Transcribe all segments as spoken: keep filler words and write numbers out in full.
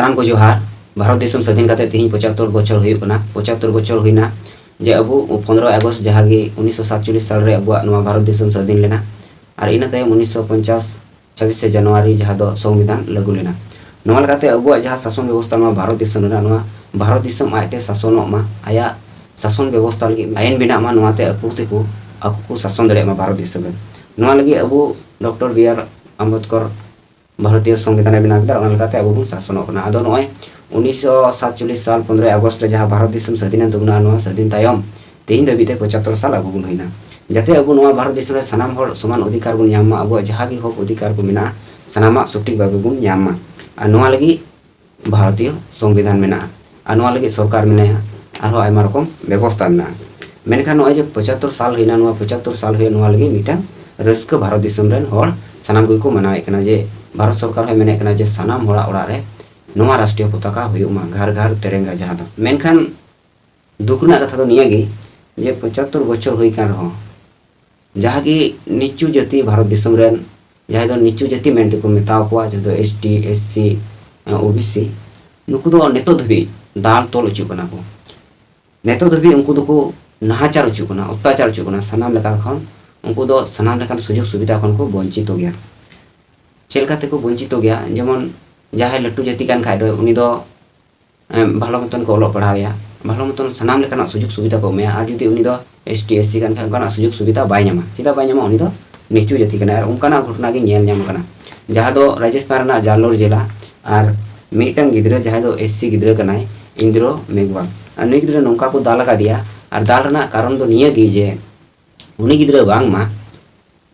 ᱥᱟᱱᱟᱢ ᱠᱚ ᱡᱚᱦᱟᱨ᱾ ᱵᱷᱟᱨᱚᱛ ᱫᱤᱥᱚᱢ ᱥᱟᱹᱫᱷᱤᱱ ᱠᱟᱛᱮ ᱛᱮᱦᱮᱧ ᱯᱚᱸᱪᱟᱛᱛᱳᱨ ᱵᱚᱪᱷᱚᱨ ᱦᱩᱭᱩᱜ ᱠᱟᱱᱟ᱾ ᱯᱚᱸᱪᱟᱛᱛᱳᱨ ᱵᱚᱪᱷᱚᱨ ᱦᱩᱭᱱᱟ ᱡᱮ ᱟᱵᱚ ᱯᱚᱱᱨᱚᱭ ᱟᱜᱚᱥᱴ, ᱡᱟᱦᱟᱸ ᱜᱮ ᱩᱱᱤᱥᱥᱚ ᱥᱟᱛᱪᱚᱞᱞᱤᱥ ᱥᱟᱞ ᱨᱮ ᱟᱵᱚᱣᱟᱜ ᱱᱚᱣᱟ ᱵᱷᱟᱨᱚᱛ ᱫᱤᱥᱚᱢ ᱥᱟᱹᱫᱷᱤᱱ ᱞᱮᱱᱟ, ᱟᱨ ᱤᱱᱟᱹ ᱛᱟᱭᱚᱢ ᱩᱱᱤᱥᱥᱚ ᱯᱚᱧᱪᱟᱥ ᱪᱷᱟᱵᱵᱤᱥᱮ ᱡᱟᱱᱩᱣᱟᱨᱤ, ᱡᱟᱦᱟᱸ ᱫᱚ ᱥᱚᱝᱵᱤᱫᱷᱟᱱ ᱞᱟᱹᱜᱩ ᱞᱮᱱᱟ᱾ ᱱᱚᱣᱟ ᱞᱮᱠᱟᱛᱮ ᱟᱵᱚᱣᱟᱜ ᱡᱟᱦᱟᱸ ᱥᱟᱥᱚᱱ ᱵᱮᱵᱚᱥᱛᱷᱟ, ᱱᱚᱣᱟ ᱵᱷᱟᱨᱚᱛ ᱫᱤᱥᱚᱢ ᱨᱮᱱᱟᱜ, ᱱᱚᱣᱟ ᱵᱷᱟᱨᱚᱛ ᱫᱤᱥᱚᱢ ᱟᱡᱛᱮ ᱥᱟᱥᱚᱱᱚᱜ ᱢᱟ, ᱟᱭᱟᱜ ᱥᱟᱥᱚᱱ ᱵᱮᱵᱚᱥᱛᱷᱟ ᱞᱟᱹᱜᱤᱫ ᱟᱭᱤᱱ ᱵᱮᱱᱟᱜ ᱢᱟ, ᱱᱚᱣᱟᱛᱮ ᱟᱠᱚ ᱛᱮᱠᱚ, ᱟᱠᱚ ᱠᱚ ᱥᱟᱥᱚᱱ ᱫᱟᱲᱮᱭᱟᱜ ᱢᱟ ᱵᱷᱟᱨᱚᱛ ᱫᱤᱥᱚᱢ ᱨᱮ᱾ ᱱᱚᱣᱟ ᱞᱟᱹᱜᱤᱫ ᱟᱵᱚ ᱰᱚᱠᱴᱚᱨ ᱵᱤ ᱟᱨ ᱟᱢᱵᱮᱫᱠᱚᱨ ᱵᱷᱟᱨᱚᱛᱤᱭᱚ ᱥᱚᱝᱵᱤᱫᱷᱟᱱ ᱮ ᱵᱮᱱᱟᱣ ᱠᱮᱫᱟ, ᱚᱱᱟ ᱞᱮᱠᱟᱛᱮ ᱟᱵᱚ ᱵᱚᱱ ᱥᱟᱥᱚᱱᱚᱜ ᱠᱟᱱᱟ᱾ ᱟᱫᱚ ᱱᱚᱜᱼᱚᱭ ᱩᱱᱤᱥᱥᱚ ᱥᱟᱛᱪᱚᱞᱞᱤᱥ ᱥᱟᱞ ᱯᱚᱱᱨᱚᱭ ᱟᱜᱚᱥᱴ ᱨᱮ ᱡᱟᱦᱟᱸ ᱵᱷᱟᱨᱚᱛ ᱫᱤᱥᱚᱢ ᱥᱟᱹᱫᱷᱤᱱᱮᱱ ᱛᱟᱵᱚᱱᱟ, ᱱᱚᱣᱟ ᱥᱟᱹᱫᱷᱤᱱ ᱛᱟᱭᱚᱢ ᱛᱮᱦᱮᱧ ᱫᱷᱟᱹᱵᱤᱡ ᱛᱮ ᱯᱚᱸᱪᱟᱛᱛᱳᱨ ᱥᱟᱞ ᱟᱹᱜᱩ ᱵᱚᱱ ᱦᱩᱭᱱᱟ᱾ ᱡᱟᱛᱮ ᱟᱵᱚ ᱱᱚᱣᱟ ᱵᱷᱟᱨᱚᱛ ᱫᱤᱥᱚᱢ ᱨᱮ ᱥᱟᱱᱟᱢ ᱦᱚᱲ ᱥᱚᱢᱟᱱ ᱚᱫᱷᱤᱠᱟᱨ ᱵᱚᱱ ᱧᱟᱢ ᱢᱟ, ᱟᱵᱚᱣᱟᱜ ᱡᱟᱦᱟᱸ ᱜᱮ ᱦᱚᱠ ᱚᱫᱷᱤᱠᱟᱨ ᱠᱚ ᱢᱮᱱᱟᱜᱼᱟ, ᱥᱟᱱᱟᱢᱟᱜ ᱥᱚᱴᱷᱤᱠ ᱵᱷᱟᱵᱮ ᱵᱚᱱ ᱧᱟᱢ ᱢᱟ᱾ ᱟᱨ ᱱᱚᱣᱟ ᱞᱟᱹᱜᱤᱫ ᱵᱷᱟᱨᱚᱛᱤᱭᱚ ᱥᱚᱝᱵᱤᱫᱷᱟᱱ ᱢᱮᱱᱟᱜᱼᱟ, ᱟᱨ ᱱᱚᱣᱟ ᱞᱟᱹᱜᱤᱫ ᱥᱚᱨᱠᱟᱨ ᱢᱮᱱᱟᱭᱟ, ᱟᱨᱦᱚᱸ ᱟᱭᱢᱟ ᱨᱚᱠᱚᱢ ᱵᱮᱵᱚᱥᱛᱟ ᱢᱮᱱᱟᱜᱼᱟ᱾ ᱢᱮᱱᱠᱷᱟᱱ ᱱᱚᱜᱼᱚᱭ ᱡᱮ ᱯᱚᱸᱪᱟᱛᱛᱳᱨ ᱥᱟᱞ ᱦᱩᱭᱱᱟ, ᱱᱚᱣᱟ ᱯᱚᱸᱪᱟᱛᱛᱳᱨ ᱥᱟᱞ ᱦᱩᱭᱱᱟ, ᱱᱚᱣᱟ ᱞᱟᱹᱜᱤᱫ ᱢᱤᱫᱴᱟᱝ ᱨᱟᱹᱥᱠᱟᱹ ᱵᱷᱟᱨᱚᱛ ᱫᱤᱥᱚᱢ ᱨᱮᱱ ᱦᱚᱲ ᱥᱟᱱᱟᱢ ᱠᱚᱜᱮ ᱠᱚ ᱢᱟᱱᱟᱣᱮᱫ ᱠᱟᱱᱟ, ᱡᱮ ᱵᱷᱟᱨᱚᱛ ᱥᱚᱨᱠᱟᱨ ᱦᱚᱸᱭ ᱢᱮᱱᱮᱫ ᱠᱟᱱᱟ ᱡᱮ ᱥᱟᱱᱟᱢ ᱦᱚᱲᱟᱜ ᱚᱲᱟᱜ ᱨᱮ ᱱᱚᱣᱟ ᱨᱟᱥᱴᱨᱤᱭᱚ ᱯᱚᱛᱟᱠᱟ ᱦᱩᱭᱩᱜ ᱢᱟ, ᱜᱷᱟᱨ ᱜᱷᱟᱨ ᱛᱮᱨᱮᱝᱜᱟ ᱡᱟᱦᱟᱸ ᱫᱚ᱾ ᱢᱮᱱᱠᱷᱟᱱ ᱫᱩᱠ ᱨᱮᱱᱟᱜ ᱠᱟᱛᱷᱟ ᱫᱚ ᱱᱤᱭᱟᱹ ᱜᱮ ᱡᱮ ᱯᱚᱸᱪᱟᱛᱛᱳᱨ ᱵᱚᱪᱷᱚᱨ ᱦᱩᱭ ᱠᱟᱱ ᱨᱮᱦᱚᱸ ᱡᱟᱦᱟᱸ ᱜᱮ ᱱᱤᱪᱩ ᱡᱟᱹᱛᱤ ᱵᱷᱟᱨᱚᱛ ᱫᱤᱥᱚᱢ ᱨᱮᱱ, ᱡᱟᱦᱟᱸᱭ ᱫᱚ ᱱᱤᱪᱩ ᱡᱟᱹᱛᱤ ᱢᱮᱱᱛᱮ ᱠᱚ ᱢᱮᱛᱟᱣ ᱠᱚᱣᱟ, ᱡᱟᱦᱟᱸ ᱫᱚ S T, S C, O B C, ᱱᱩᱠᱩ ᱫᱚ ᱱᱤᱛᱚᱜ ᱫᱷᱟᱹᱵᱤᱡ ᱫᱟᱞ ᱛᱚᱞ ᱦᱚᱪᱚᱜ ᱠᱟᱱᱟ ᱠᱚ᱾ ᱱᱤᱛᱚᱜ ᱫᱷᱟᱹᱵᱤᱡ ᱩᱱᱠᱩ ᱫᱚᱠᱚ ᱱᱟᱦᱟᱪᱟᱨ ᱦᱚᱪᱚᱜ ᱠᱟᱱᱟ, ᱚᱛᱛᱟᱪᱟᱨ ᱦᱚᱪᱚᱜ ᱠᱟᱱᱟ ᱥᱟᱱᱟᱢ ᱞᱮᱠᱟ ᱠᱷᱚᱱ᱾ ᱩᱱᱠᱩ ᱫᱚ ᱥᱟᱱᱟᱢ ᱞᱮᱠᱟᱱ ᱥᱩᱡᱳᱜᱽ ᱥᱩᱵᱤᱫᱷᱟ ᱠᱷᱚᱱ ᱠᱚ ᱵᱚᱧᱪᱤᱛᱚ ᱜᱮᱭᱟ᱾ ᱪᱮᱫ ᱞᱮᱠᱟ ᱛᱮᱠᱚ ᱵᱚᱧᱪᱤᱛᱚ ᱜᱮᱭᱟ? ᱡᱮᱢᱚᱱ ᱡᱟᱦᱟᱸᱭ ᱞᱟᱹᱴᱩ ᱡᱟᱹᱛᱤ ᱠᱟᱱ ᱠᱷᱟᱡ ᱫᱚ, ᱩᱱᱤ ᱫᱚ ᱮᱢ, ᱵᱷᱟᱞᱚ ᱢᱚᱛᱚᱱ ᱠᱚ ᱚᱞᱚᱜ ᱯᱟᱲᱦᱟᱣᱮᱭᱟ, ᱵᱷᱟᱞᱚ ᱢᱚᱛᱚᱱ ᱥᱟᱱᱟᱢ ᱞᱮᱠᱟᱱᱟᱜ ᱥᱩᱡᱳᱜᱽ ᱥᱩᱵᱤᱫᱷᱟ ᱠᱚ ᱮᱢᱟᱭᱟ᱾ ᱟᱨ ᱡᱩᱫᱤ ᱩᱱᱤ ᱫᱚ ᱮᱥ ᱴᱤ, ᱮᱥ ᱥᱤ ᱠᱟᱱ ᱠᱷᱟᱱ, ᱚᱱᱠᱟᱱᱟᱜ ᱥᱩᱡᱳᱜᱽ ᱥᱩᱵᱤᱫᱷᱟ ᱵᱟᱭ ᱧᱟᱢᱟ᱾ ᱪᱮᱫᱟᱜ ᱵᱟᱭ ᱧᱟᱢᱟ? ᱩᱱᱤ ᱫᱚ ᱱᱤᱪᱩ ᱡᱟᱹᱛᱤ ᱠᱟᱱᱟᱭ᱾ ᱟᱨ ᱚᱱᱠᱟᱱᱟᱜ ᱜᱷᱚᱴᱚᱱᱟ ᱜᱮ ᱧᱮᱞ ᱧᱟᱢ ᱟᱠᱟᱱᱟ, ᱡᱟᱦᱟᱸ ᱫᱚ ᱨᱟᱡᱚᱥᱛᱷᱟᱱ ᱨᱮᱱᱟᱜ ᱡᱟᱞᱳᱨ ᱡᱮᱞᱟ, ᱟᱨ ᱢᱤᱫᱴᱟᱝ ᱜᱤᱫᱽᱨᱟᱹ, ᱡᱟᱦᱟᱸᱭ ᱫᱚ ᱮᱥ ᱥᱤ ᱜᱤᱫᱽᱨᱟᱹ ᱠᱟᱱᱟᱭ, ᱤᱱᱫᱨᱚ ᱢᱮᱜᱷᱣᱟᱞ, ᱟᱨ ᱱᱩᱭ ᱜᱤᱫᱽᱨᱟᱹ ᱱᱚᱝᱠᱟ ᱠᱚ ᱫᱟᱞ ᱟᱠᱟᱫᱮᱭᱟ, ᱟᱨ ᱫᱟᱞ ᱨᱮᱱᱟᱜ ᱠᱟᱨᱚᱱ ᱫᱚ ᱱᱤᱭᱟᱹ ᱜᱮ ᱡᱮ ᱩᱱᱤ ᱜᱤᱫᱽᱨᱟᱹ ᱵᱟᱝᱢᱟ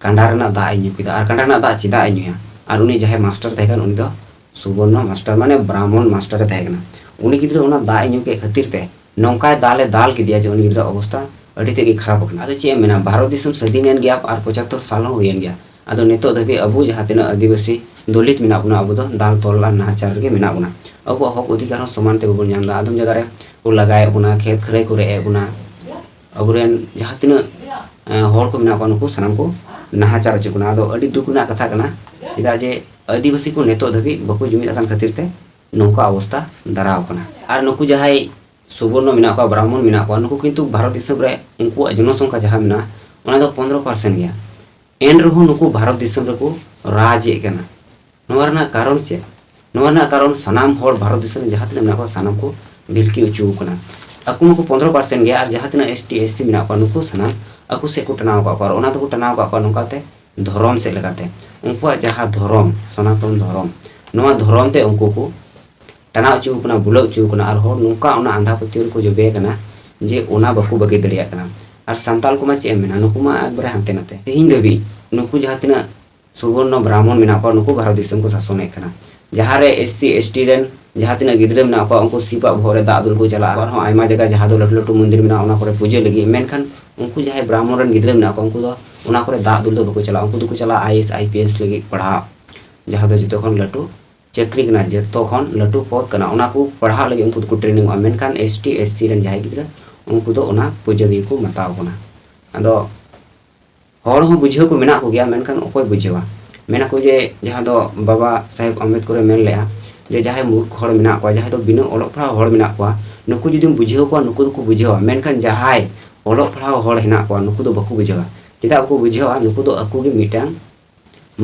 ᱠᱟᱸᱰᱟ ᱨᱮᱱᱟᱜ ᱫᱟᱜ ᱮ ᱧᱩ ᱠᱮᱫᱟ᱾ ᱟᱨ ᱠᱟᱸᱰᱟ ᱨᱮᱱᱟᱜ ᱫᱟᱜ ᱪᱮᱫᱟᱜ ᱮ ᱧᱩᱭᱟ? ᱟᱨ ᱩᱱᱤ ᱡᱟᱦᱟᱸᱭ ᱢᱟᱥᱴᱟᱨ ᱛᱟᱦᱮᱸ ᱠᱟᱱ, ᱩᱱᱤ ᱫᱚ ᱥᱩᱵᱚᱨᱱᱚ ᱢᱟᱥᱴᱟᱨ, ᱢᱟᱱᱮ ᱵᱨᱟᱦᱢᱚᱱ ᱢᱟᱥᱴᱟᱨ ᱮ ᱛᱟᱦᱮᱸ ᱠᱟᱱᱟ᱾ ᱩᱱᱤ ᱜᱤᱫᱽᱨᱟᱹ ᱚᱱᱟ ᱫᱟᱜ ᱮ ᱧᱩ ᱠᱮᱫ ᱠᱷᱟᱹᱛᱤᱨ ᱛᱮ ᱱᱚᱝᱠᱟᱭ ᱫᱟᱞ ᱮ ᱫᱟᱞ ᱠᱮᱫᱮᱭᱟ ᱡᱮ ᱩᱱᱤ ᱜᱤᱫᱽᱨᱟᱹ ᱚᱵᱚᱥᱛᱟ ᱟᱹᱰᱤ ᱛᱮᱫ ᱜᱮ ᱠᱷᱟᱨᱟᱯ ᱟᱠᱟᱱᱟ᱾ ᱟᱫᱚ ᱪᱮᱫ ᱮᱢ ᱢᱮᱱᱟ, ᱵᱷᱟᱨᱚᱛ ᱫᱤᱥᱚᱢ ᱥᱟᱹᱫᱷᱤᱱ ᱮᱱ ᱜᱮᱭᱟ ᱟᱨ ᱯᱚᱸᱪᱟᱛᱛᱳᱨ ᱥᱟᱞ ᱦᱚᱸ ᱦᱩᱭᱮᱱ ᱜᱮᱭᱟ᱾ ᱟᱫᱚ ᱱᱤᱛᱚᱜ ᱫᱷᱟᱹᱵᱤᱡ ᱟᱵᱚ ᱡᱟᱦᱟᱸ ᱛᱤᱱᱟᱹᱜ ᱟᱹᱫᱤᱵᱟᱹᱥᱤ ᱫᱚᱞᱤᱛ ᱢᱮᱱᱟᱜ ᱵᱚᱱᱟ, ᱟᱵᱚ ᱫᱚ ᱫᱟᱞ ᱛᱚᱞ ᱟᱨ ᱱᱟᱦᱟᱪᱟᱨ ᱨᱮᱜᱮ ᱢᱮᱱᱟᱜ ᱵᱚᱱᱟ᱾ ᱟᱵᱚᱣᱟᱜ ᱦᱚᱠ ᱚᱫᱷᱤᱠᱟᱨ ᱦᱚᱸ ᱥᱚᱢᱟᱱ ᱛᱮ ᱵᱟᱵᱚᱱ ᱧᱟᱢ ᱮᱫᱟ᱾ ᱟᱫᱚᱢ ᱡᱟᱭᱜᱟ ᱨᱮ ᱠᱚ ᱞᱟᱜᱟᱭᱮᱫ ᱵᱚᱱᱟ, ᱠᱷᱮᱛ ᱠᱷᱟᱹᱨᱟᱹᱭ ᱠᱚ ᱨᱮᱡ ᱮᱫ ᱵᱚᱱᱟ, ᱟᱵᱚᱨᱮᱱ ᱡᱟᱦᱟᱸ ᱛᱤᱱᱟᱹᱜ, ᱮᱸ, ᱦᱚᱲ ᱠᱚ ᱢᱮᱱᱟᱜ ᱠᱚᱣᱟ, ᱱᱩᱠᱩ ᱥᱟᱱᱟᱢ ᱠᱚ ᱱᱟᱦᱟᱪᱟᱨ ᱦᱚᱪᱚᱜ ᱠᱟᱱᱟ᱾ ᱟᱫᱚ ᱟᱹᱰᱤ ᱫᱩᱠ ᱨᱮᱱᱟᱜ ᱠᱟᱛᱷᱟ ᱠᱟᱱᱟ, ᱪᱮᱫᱟᱜ ᱡᱮ ᱟᱹᱫᱤᱵᱟᱹᱥᱤ ᱠᱚ ᱱᱤᱛᱚᱜ ᱫᱷᱟᱹᱵᱤᱡ ᱵᱟᱠᱚ ᱡᱩᱢᱤᱫ ᱟᱠᱟᱱ ᱠᱷᱟᱹᱛᱤᱨ ᱛᱮ ᱱᱚᱝᱠᱟ ᱚᱵᱚᱥᱛᱟ ᱫᱟᱨᱟᱣ ᱠᱟᱱᱟ᱾ ᱟᱨ ᱱᱩᱠᱩ ᱡᱟᱦᱟᱸᱭ ᱥᱩᱵᱚᱨᱱᱚ ᱢᱮᱱᱟᱜ ᱠᱚᱣᱟ, ᱵᱨᱟᱦᱢᱚᱱ ᱢᱮᱱᱟᱜ ᱠᱚᱣᱟ, ᱱᱩᱠᱩ ᱠᱤᱱᱛᱩ ᱵᱷᱟᱨᱚᱛ ᱫᱤᱥᱚᱢ ᱨᱮ ᱩᱱᱠᱩᱣᱟᱜ ᱡᱚᱱᱚᱥᱚᱝᱠᱷᱟ ᱡᱟᱦᱟᱸ ᱢᱮᱱᱟᱜᱼᱟ, ᱚᱱᱟ ᱫᱚ ᱯᱚᱱᱫᱽᱨᱚ ᱯᱟᱨᱥᱮᱱᱴ ᱜᱮᱭᱟ᱾ ᱮᱱ ᱨᱮᱦᱚᱸ ᱱᱩᱠᱩ ᱵᱷᱟᱨᱚᱛ ᱫᱤᱥᱚᱢ ᱨᱮᱠᱚ ᱨᱟᱡᱽ ᱮᱫ ᱠᱟᱱᱟ᱾ ᱱᱚᱣᱟ ᱨᱮᱱᱟᱜ ᱠᱟᱨᱚᱱ ᱪᱮᱫ? ᱱᱚᱣᱟ ᱨᱮᱱᱟᱜ ᱠᱟᱨᱚᱱ ᱥᱟᱱᱟᱢ ᱦᱚᱲ ᱵᱷᱟᱨᱚᱛ ᱫᱤᱥᱚᱢ ᱨᱮ ᱡᱟᱦᱟᱸ ᱛᱤᱱᱟᱹᱜ ᱢᱮᱱᱟᱜ ᱠᱚᱣᱟ, ᱥᱟᱱᱟᱢ ᱠᱚ ᱵᱷᱤᱞᱠᱤ ᱦᱚᱪᱚ ᱟᱠᱟᱱᱟ᱾ ᱟᱠᱚ ᱢᱟᱠᱚ ᱯᱚᱱᱫᱽᱨᱚ ᱯᱟᱨᱥᱮᱱᱴ ᱜᱮᱭᱟ, ᱟᱨ ᱡᱟᱦᱟᱸ ᱛᱤᱱᱟᱹᱜ ᱮᱥ ᱴᱤ, ᱮᱥ ᱥᱤ ᱢᱮᱱᱟᱜ ᱠᱚᱣᱟ, ᱱᱩᱠᱩ ᱥᱟᱱᱟᱢ ᱟᱠᱚ ᱥᱮᱫ ᱠᱚ ᱴᱟᱱᱟᱣ ᱟᱠᱟᱫ ᱠᱚᱣᱟ, ᱟᱨ ᱚᱱᱟ ᱫᱚᱠᱚ ᱴᱟᱱᱟᱣ ᱟᱠᱟᱫ ᱠᱚᱣᱟ ᱱᱚᱝᱠᱟᱛᱮ, ᱫᱷᱚᱨᱚᱢ ᱥᱮᱫ ᱞᱮᱠᱟᱛᱮ᱾ ᱩᱱᱠᱩᱣᱟᱜ ᱡᱟᱦᱟᱸ ᱫᱷᱚᱨᱚᱢ, ᱥᱚᱱᱟᱛᱚᱱ ᱫᱷᱚᱨᱚᱢ, ᱱᱚᱣᱟ ᱫᱷᱚᱨᱚᱢ ᱛᱮ ᱩᱱᱠᱩ ᱠᱚ ᱴᱟᱱᱟᱣ ᱦᱚᱪᱚ ᱟᱠᱟᱱᱟ, ᱵᱩᱞᱟᱹᱣ ᱦᱚᱪᱚ ᱟᱠᱟᱱᱟ, ᱟᱨ ᱦᱚᱲ ᱱᱚᱝᱠᱟ ᱚᱱᱟ ᱟᱸᱫᱷᱟ ᱯᱟᱹᱛᱭᱟᱹᱣ ᱨᱮᱠᱚ ᱡᱚᱵᱮ ᱟᱠᱟᱱᱟ ᱡᱮ ᱚᱱᱟ ᱵᱟᱠᱚ ᱵᱟᱹᱜᱤ ᱫᱟᱲᱮᱭᱟᱜ ᱠᱟᱱᱟ᱾ ᱟᱨ ᱥᱟᱱᱛᱟᱞ ᱠᱚᱢᱟ ᱪᱮᱫ ᱮᱢ ᱢᱮᱱᱟ, ᱱᱩᱠᱩ ᱢᱟ ᱮᱠᱵᱟᱨᱮ ᱦᱟᱱᱛᱮ ᱱᱟᱛᱮ᱾ ᱛᱮᱦᱮᱧ ᱫᱷᱟᱹᱵᱤᱡ ᱱᱩᱠᱩ ᱡᱟᱦᱟᱸ ᱛᱤᱱᱟᱹᱜ ᱥᱩᱵᱚᱨᱱᱚ ᱵᱨᱟᱦᱢᱚᱱ ᱢᱮᱱᱟᱜ ᱠᱚᱣᱟ, ᱱᱩᱠᱩ ᱵᱷᱟᱨᱚᱛ ᱫᱤᱥᱚᱢ ᱠᱚ ᱥᱟᱥᱚᱱᱮᱫ ᱠᱟᱱᱟ᱾ ᱡᱟᱦᱟᱸ ᱨᱮ ᱮᱥ ᱥᱤ, ᱮᱥ ᱴᱤ ᱨᱮᱱ ᱡᱟᱦᱟᱸ ᱛᱤᱱᱟᱹᱜ ᱜᱤᱫᱽᱨᱟᱹ ᱢᱮᱱᱟᱜ ᱠᱚᱣᱟ, ᱩᱱᱠᱩ ᱥᱤᱯᱟᱜ ᱵᱚᱦᱚᱜ ᱨᱮ ᱫᱟᱜ ᱫᱩᱞ ᱠᱚ ᱪᱟᱞᱟᱜᱼᱟ᱾ ᱟᱨᱦᱚᱸ ᱟᱭᱢᱟ ᱡᱟᱭᱜᱟ ᱡᱟᱦᱟᱸ ᱫᱚ ᱞᱟᱹᱴᱩ ᱞᱟᱹᱴᱩ ᱢᱚᱱᱫᱤᱨ ᱢᱮᱱᱟᱜᱼᱟ, ᱚᱱᱟ ᱠᱚᱨᱮ ᱯᱩᱡᱟᱹ ᱞᱟᱹᱜᱤᱫ᱾ ᱢᱮᱱᱠᱷᱟᱱ ᱩᱱᱠᱩ ᱡᱟᱦᱟᱸᱭ ᱵᱨᱟᱦᱢᱚᱱ ᱨᱮᱱ ᱜᱤᱫᱽᱨᱟᱹ ᱢᱮᱱᱟᱜ ᱠᱚᱣᱟ, ᱩᱱᱠᱩ ᱫᱚ ᱚᱱᱟ ᱠᱚᱨᱮ ᱫᱟᱜ ᱫᱩᱞ ᱫᱚ ᱵᱟᱠᱚ ᱪᱟᱞᱟᱜᱼᱟ᱾ ᱩᱱᱠᱩ ᱫᱚᱠᱚ ᱪᱟᱞᱟᱜᱼᱟ I S, I P S ᱞᱟᱹᱜᱤᱫ ᱯᱟᱲᱦᱟᱜ, ᱡᱟᱦᱟᱸ ᱫᱚ ᱡᱚᱛᱚ ᱠᱷᱚᱱ ᱞᱟᱹᱴᱩ ᱪᱟᱹᱠᱨᱤ ᱠᱟᱱᱟ, ᱡᱚᱛᱚ ᱠᱷᱚᱱ ᱞᱟᱹᱴᱩ ᱯᱚᱫᱽ ᱠᱟᱱᱟ, ᱚᱱᱟ ᱠᱚ ᱯᱟᱲᱦᱟᱜ ᱞᱟᱹᱜᱤᱫ ᱩᱱᱠᱩ ᱫᱚᱠᱚ ᱴᱨᱮᱱᱤᱝᱚᱜᱼᱟ᱾ ᱢᱮᱱᱠᱷᱟᱱ ᱮᱥ ᱴᱤ, ᱮᱥ ᱥᱤ ᱨᱮᱱ ᱡᱟᱦᱟᱸᱭ ᱜᱤᱫᱽᱨᱟᱹ, ᱩᱱᱠᱩ ᱫᱚ ᱚᱱᱟ ᱯᱩᱡᱟᱹ ᱜᱮᱠᱚ ᱢᱟᱛᱟᱣ ᱠᱟᱱᱟ᱾ ᱟᱫᱚ ᱦᱚᱲ ᱦᱚᱸ ᱵᱩᱡᱷᱟᱹᱣ ᱠᱚ ᱢᱮᱱᱟᱜ ᱠᱚᱜᱮᱭᱟ, ᱢᱮᱱᱠᱷᱟᱱ ᱚᱠᱚᱭ ᱵᱩᱡᱷᱟᱹᱣᱟ? ᱢᱮᱱᱟᱠᱚ ᱡᱮ, ᱡᱟᱦᱟᱸ ᱫᱚ ᱵᱟᱵᱟ ᱥᱟᱦᱮᱵᱽ ᱟᱢᱵᱮᱫᱽᱠᱚᱨᱮ ᱢᱮᱱ ᱞᱮᱫᱼᱟ, ᱡᱮ ᱡᱟᱦᱟᱸᱭ ᱢᱩᱨᱠᱷ ᱦᱚᱲ ᱢᱮᱱᱟᱜ ᱠᱚᱣᱟ, ᱡᱟᱦᱟᱸᱭ ᱫᱚ ᱵᱤᱱᱟᱹ ᱚᱞᱚᱜ ᱯᱟᱲᱦᱟᱣ ᱦᱚᱲ ᱢᱮᱱᱟᱜ ᱠᱚᱣᱟ, ᱱᱩᱠᱩ ᱡᱩᱫᱤᱢ ᱵᱩᱡᱷᱟᱹᱣ ᱠᱚᱣᱟ, ᱱᱩᱠᱩ ᱫᱚᱠᱚ ᱵᱩᱡᱷᱟᱹᱣᱟ᱾ ᱢᱮᱱᱠᱷᱟᱱ ᱡᱟᱦᱟᱸᱭ ᱚᱞᱚᱜ ᱯᱟᱲᱦᱟᱣ ᱦᱚᱲ ᱦᱮᱱᱟᱜ ᱠᱚᱣᱟ, ᱱᱩᱠᱩ ᱫᱚ ᱵᱟᱠᱚ ᱵᱩᱡᱷᱟᱹᱣᱟ᱾ ᱪᱮᱫᱟᱜ ᱵᱟᱠᱚ ᱵᱩᱡᱷᱟᱹᱣᱟ? ᱱᱩᱠᱩ ᱫᱚ ᱟᱠᱚ ᱜᱮ ᱢᱤᱫᱴᱟᱝ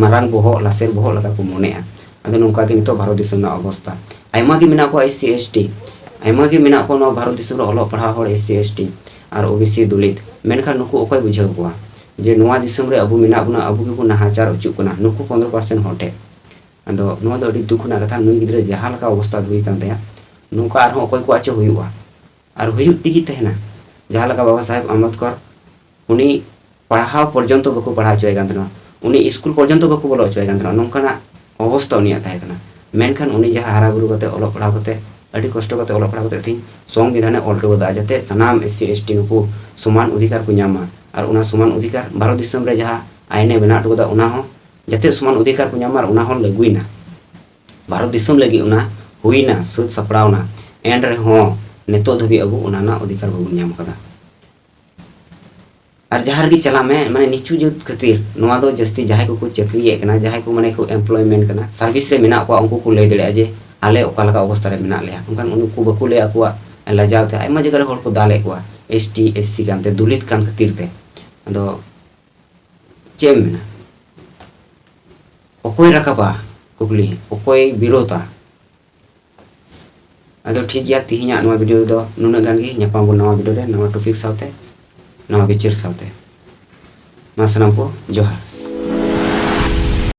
ᱢᱟᱨᱟᱝ ᱵᱚᱦᱚᱜ, ᱞᱟᱥᱮᱨ ᱵᱚᱦᱚᱜ ᱞᱮᱠᱟ ᱠᱚ ᱢᱚᱱᱮᱜᱼᱟ᱾ ᱟᱫᱚ ᱱᱚᱝᱠᱟ ᱜᱮ ᱱᱤᱛᱚᱜ ᱵᱷᱟᱨᱚᱛ ᱫᱤᱥᱚᱢ ᱨᱮᱱᱟᱜ ᱚᱵᱚᱥᱛᱟ᱾ ᱟᱭᱢᱟ ᱜᱮ ᱢᱮᱱᱟᱜ ᱠᱚᱣᱟ ᱮᱥ ᱥᱤ, ᱮᱥ ᱴᱤ, ᱟᱭᱢᱟ ᱜᱮ ᱢᱮᱱᱟᱜ ᱠᱚᱣᱟ ᱱᱚᱣᱟ ᱵᱷᱟᱨᱚᱛ ᱫᱤᱥᱚᱢ ᱨᱮ ᱚᱞᱚᱜ ᱯᱟᱲᱦᱟᱣ ᱦᱚᱲ, ᱮᱥ ᱥᱤ, ᱮᱥ ᱴᱤ ᱟᱨ ᱳ ᱵᱤ ᱥᱤ ᱫᱚᱞᱤᱛ᱾ ᱢᱮᱱᱠᱷᱟᱱ ᱱᱩᱠᱩ ᱚᱠᱚᱭ ᱵᱩᱡᱷᱟᱹᱣ ᱠᱚᱣᱟ ᱡᱮ ᱱᱚᱣᱟ ᱫᱤᱥᱚᱢ ᱨᱮ ᱟᱵᱚ ᱢᱮᱱᱟᱜ ᱵᱚᱱᱟ, ᱟᱵᱚ ᱜᱮᱵᱚᱱ ᱱᱟᱦᱟᱪᱟᱨ ᱦᱚᱪᱚᱜ ᱠᱟᱱᱟ ᱱᱩᱠᱩ ᱯᱚᱱᱨᱚ ᱯᱟᱨᱥᱮᱱᱴ ᱦᱚᱲ ᱴᱷᱮᱱ? ᱟᱫᱚ ᱱᱚᱣᱟ ᱫᱚ ᱟᱹᱰᱤ ᱫᱩᱠ ᱨᱮᱱᱟᱜ ᱠᱟᱛᱷᱟ᱾ ᱱᱩᱭ ᱜᱤᱫᱽᱨᱟᱹ ᱡᱟᱦᱟᱸ ᱞᱮᱠᱟ ᱚᱵᱚᱥᱛᱟ ᱦᱩᱭ ᱠᱟᱱ ᱛᱟᱭᱟ, ᱱᱚᱝᱠᱟ ᱟᱨᱦᱚᱸ ᱚᱠᱚᱭ ᱠᱚᱣᱟᱜ ᱪᱚ ᱦᱩᱭᱩᱜᱼᱟ, ᱟᱨ ᱦᱩᱭᱩᱜ ᱛᱮᱜᱮ ᱛᱟᱦᱮᱱᱟ᱾ ᱡᱟᱦᱟᱸ ᱞᱮᱠᱟ ᱵᱟᱵᱟ ᱥᱟᱦᱮᱵᱽ ᱟᱢᱵᱮᱫᱽᱠᱚᱨ, ᱩᱱᱤ ᱯᱟᱲᱦᱟᱣ ᱯᱚᱨᱡᱚᱱᱛᱚ ᱵᱟᱠᱚ ᱯᱟᱲᱦᱟᱣ ᱦᱚᱪᱚᱭᱮ ᱠᱟᱱ ᱛᱟᱦᱮᱱᱟ, ᱩᱱᱤ ᱥᱠᱩᱞ ᱯᱚᱨᱡᱚᱱᱛᱚ ᱵᱟᱠᱚ ᱵᱚᱞᱚ ᱦᱚᱪᱚᱭᱮ ᱠᱟᱱ ᱛᱟᱦᱮᱱᱟ, ᱱᱚᱝᱠᱟᱱᱟᱜ ᱚᱵᱚᱥᱛᱟ ᱩᱱᱤᱭᱟᱜ ᱛᱟᱦᱮᱸ ᱠᱟᱱᱟ᱾ ᱢᱮᱱᱠᱷᱟᱱ ᱩᱱᱤ ᱡᱟᱦᱟᱸ ᱦᱟᱨᱟ ᱵᱩᱨᱩ ᱠᱟᱛᱮ, ᱚᱞᱚᱜ ᱯᱟᱲᱦᱟᱣ ᱠᱟᱛᱮ, ᱟᱹᱰᱤ ᱠᱚᱥᱴᱚ ᱠᱟᱛᱮ ᱚᱞᱚᱜ ᱯᱟᱲᱦᱟᱣ ᱠᱟᱛᱮ ᱛᱮᱦᱮᱧ ᱥᱚᱝᱵᱤᱫᱷᱟᱱᱮ ᱚᱞ ᱦᱚᱴᱚ ᱠᱟᱫᱟ, ᱡᱟᱛᱮ ᱥᱟᱱᱟᱢ ᱮᱥ ᱥᱤ ᱮᱥ ᱴᱤ ᱱᱩᱠᱩ ᱥᱚᱢᱟᱱ ᱚᱫᱷᱤᱠᱟᱨ ᱠᱚ ᱧᱟᱢ ᱢᱟ᱾ ᱟᱨ ᱚᱱᱟ ᱥᱚᱢᱟᱱ ᱚᱫᱷᱤᱠᱟᱨ ᱵᱷᱟᱨᱚᱛ ᱫᱤᱥᱚᱢ ᱨᱮ ᱡᱟᱦᱟᱸ ᱟᱭᱤᱱᱮ ᱵᱮᱱᱟᱣ ᱦᱚᱴᱚ ᱠᱟᱫᱟ, ᱚᱱᱟ ᱦᱚᱸ ᱡᱟᱛᱮ ᱥᱚᱢᱟᱱ ᱚᱫᱷᱤᱠᱟᱨ ᱠᱚ ᱧᱟᱢ ᱢᱟ, ᱟᱨ ᱚᱱᱟ ᱦᱚᱸ ᱞᱟᱹᱜᱩᱭᱮᱱᱟ᱾ ᱵᱷᱟᱨᱚᱛ ᱫᱤᱥᱚᱢ ᱞᱟᱹᱜᱤᱫ ᱚᱱᱟ ᱦᱩᱭᱱᱟ, ᱥᱟᱹᱛ ᱥᱟᱯᱲᱟᱣᱱᱟ᱾ ᱮᱱ ᱨᱮᱦᱚᱸ ᱱᱤᱛᱚᱜ ᱫᱷᱟᱹᱵᱤᱡ ᱟᱵᱚ ᱚᱱᱟ ᱨᱮᱱᱟᱜ ᱚᱫᱷᱤᱠᱟᱨ ᱵᱟᱵᱚᱱ ᱧᱟᱢ ᱠᱟᱫᱟ᱾ ᱟᱨ ᱡᱟᱦᱟᱸ ᱨᱮᱜᱮ ᱪᱟᱞᱟᱜ ᱢᱮ, ᱢᱟᱱᱮ ᱱᱤᱪᱩ ᱡᱟᱹᱛ ᱠᱷᱟᱹᱛᱤᱨ ᱱᱚᱣᱟ ᱫᱚ ᱡᱟᱹᱥᱛᱤ ᱡᱟᱦᱟᱸᱭ ᱠᱚᱠᱚ ᱪᱟᱹᱠᱨᱤᱭᱮᱫ ᱠᱟᱱᱟ, ᱡᱟᱦᱟᱸᱭ ᱠᱚ ᱢᱟᱱᱮ ᱠᱚ employment ᱠᱟᱱᱟ, service ᱨᱮ ᱢᱮᱱᱟᱜ ᱠᱚᱣᱟ, ᱩᱱᱠᱩ ᱠᱚ ᱞᱟᱹᱭ ᱫᱟᱲᱮᱭᱟᱜᱼᱟ ᱡᱮ ᱟᱞᱮ ᱚᱠᱟ ᱞᱮᱠᱟ ᱚᱵᱚᱥᱛᱟ ᱨᱮ ᱢᱮᱱᱟᱜ ᱞᱮᱭᱟ, ᱚᱱᱠᱟᱱ ᱩᱱᱠᱩ ᱵᱟᱠᱚ ᱞᱟᱹᱭᱟ ᱟᱠᱚᱣᱟᱜ ᱞᱟᱡᱟᱣ ᱛᱮ᱾ ᱟᱭᱢᱟ ᱡᱟᱭᱜᱟ ᱨᱮ ᱦᱚᱲ ᱠᱚ ᱫᱟᱞᱮᱫ ᱠᱚᱣᱟ, ᱮᱥ ᱴᱤ ᱮᱥ ᱥᱤ ᱠᱟᱱᱛᱮ, ᱫᱚᱞᱤᱛ ᱠᱟᱱ ᱠᱷᱟᱹᱛᱤᱨ ᱛᱮ᱾ ᱟᱫᱚ ᱪᱮᱫ ᱮᱢ ᱢᱮᱱᱟ? ᱚᱠᱚᱭ ᱨᱟᱠᱟᱵᱟ ᱠᱩᱠᱞᱤ? ᱚᱠᱚᱭ ᱵᱤᱨᱳᱫᱟ? ᱟᱫᱚ ᱴᱷᱤᱠ ᱜᱮᱭᱟ, ᱛᱤᱦᱤᱧᱟᱜ ᱱᱚᱣᱟ ᱵᱷᱤᱰᱤᱭᱳ ᱨᱮᱫᱚ ᱱᱩᱱᱟᱹᱜ ᱜᱟᱱ ᱜᱮ᱾ ᱧᱟᱯᱟᱢ ᱵᱚᱱ ᱱᱟᱣᱟ ᱵᱷᱤᱰᱤᱭᱳ ᱨᱮ, ᱱᱟᱣᱟ ᱴᱚᱯᱤᱠ ᱥᱟᱶᱛᱮ, ᱱᱟᱣᱟ ᱵᱤᱪᱟᱹᱨ ᱥᱟᱶᱛᱮ᱾ ᱢᱟ ᱥᱟᱱᱟᱢ ᱠᱚ ᱡᱚᱦᱟᱨ᱾